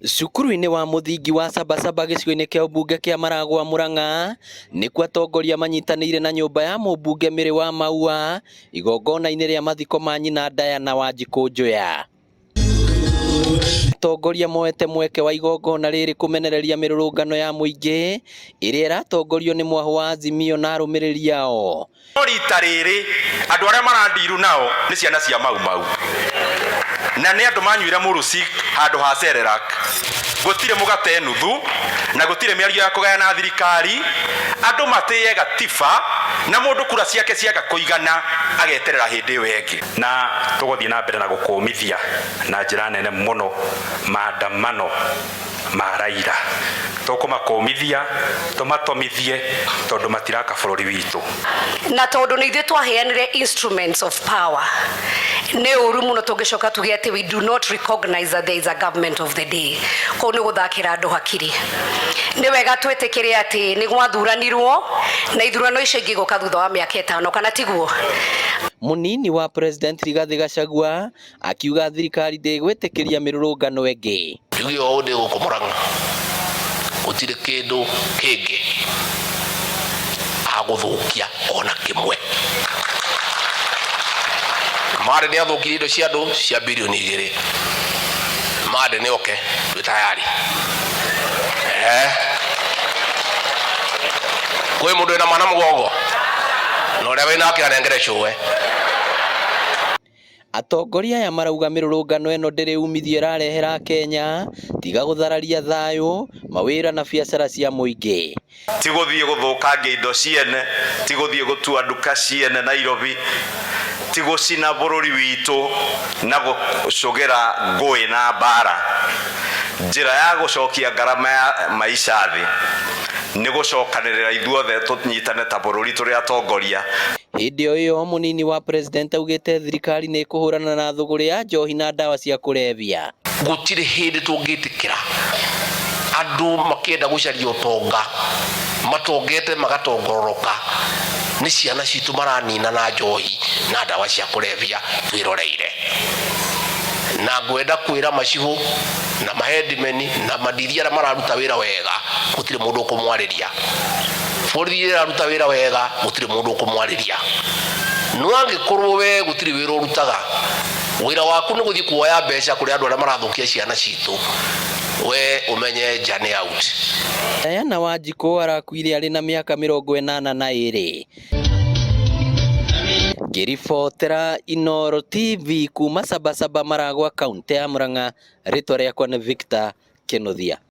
Cukuru-inĩ wa mũthingi wa Sabasaba gĩcigo-inĩ kĩa ũmbunge kĩa Maragua Murang'a nĩkuo atongoria manyitanĩire na nyũmba ya mũmbunge Mary wa Maua igongona-inĩ rĩa mathiko ma nyina Diana Wanjikũ Njoya. Atongoria moete mweke wa igongona rĩrĩ kũmenereria mĩrũrũngano ya mũingĩ ĩrĩa ĩratongorio nĩ mwahũ wa Azimio na arũmĩrĩri ao. No rita rĩrĩ andũ arĩa marandiru nao nĩ ciana cia Mau Mau na nĩ andũ manyuire mũrusik handũ ha Cerelac. Gũtirĩ mũgate nuthu na gũtirĩ mĩario ya kũgayana thirikari. Andũ matĩye gatiba na mũndũ kura ciake ciaga kũigana ageterera hĩndĩ ĩyo ĩngĩ. Na tũgũthiĩ na mbere na gũkũmithia na njĩra nene mũno maandamano ma Raila. Tũkũmakũmithia, tũmatomithie tondũ matiraka bũrũri witũ. Na tondũ nĩ ithuĩ twaheanire instruments of power, nĩ ũru mũno tũngĩcoka tuge atĩ we do not recognize that there is a government of the day. Kũu nĩ gũthakĩra andũ hakiri. Nĩ wega twĩtĩkĩre atĩ nĩ gwathuranirwo na ithurano icio ingĩ igũka thutha wa mĩaka 5, kana tiguo? Mũnini wa President Rigathĩ Gachagua akiuga thirikari ndĩgwĩtĩkĩria mĩrũrũngano ĩngĩ. Njuge ũũ ndĩ gũkũ Murang'a gũtirĩ kĩndũ kĩngĩ agũthũkia ona kĩmwe. Marĩ nĩ athũkirie indo cia andũ cia birioni 2. Mande nĩ oke, twĩ tayari. Kwĩ mũndũ wĩna mwana mũgongo na ũrĩa wĩnake anengere cũwe. Atongoria aya marauga mĩrũrũngano ĩno ndĩrĩ umithio ĩrarehera Akenya tiga gũthararia thayũ, mawĩra na biacara cia mũingĩ. Ti gũthiĩ gũthũkangia indo ciene, ti gũthiĩ gũtua nduka ciene Nairobi, ti gũcina bũrũri witũ na gũcũgĩra ngũĩ na mbara. Njĩra ya gũcokia ngarama ya maisha thĩ nĩ gũcokanĩrĩra ithuothe tũnyitane ta bũrũri tũrĩ atongoria. Hĩndĩ o ĩyo mũnini wa president augĩte thirikari nĩ ĩkũhũrana na thũgũrĩ ya njohi na ndawa cia kũrebia. Gũtirĩ hĩndĩ tũngĩtĩkĩra andũ makĩenda gũcaria ũtonga matongete magatongororoka nĩ ciana citũ maranina na njohi na ndawa cia kũrebia twĩroreire. Na ngwenda kwĩra macibũ na mahendimeni na mandithi arĩa mararuta wĩra wega gũtirĩ mũndũ ũkũmwarĩria. Borithi ĩraruta wĩra wega gũtirĩ mũndũ ũkũmwarĩria. No angĩkorwo we gũtirĩ wĩra ũrutaga, wĩra waku nĩ gũthiĩ kuoya mbeca kũrĩ andũ arĩa marathũkia ciana citũ, we ũmenye nja nĩ out. Diana Wanjikũ arakuire arĩ na mĩaka 82. Ngĩribotera Inooro TV kuma Sabasaba Maragwa kaunti ya Murang'a, rĩtwa rĩakwa nĩ Victor Kĩnuthia.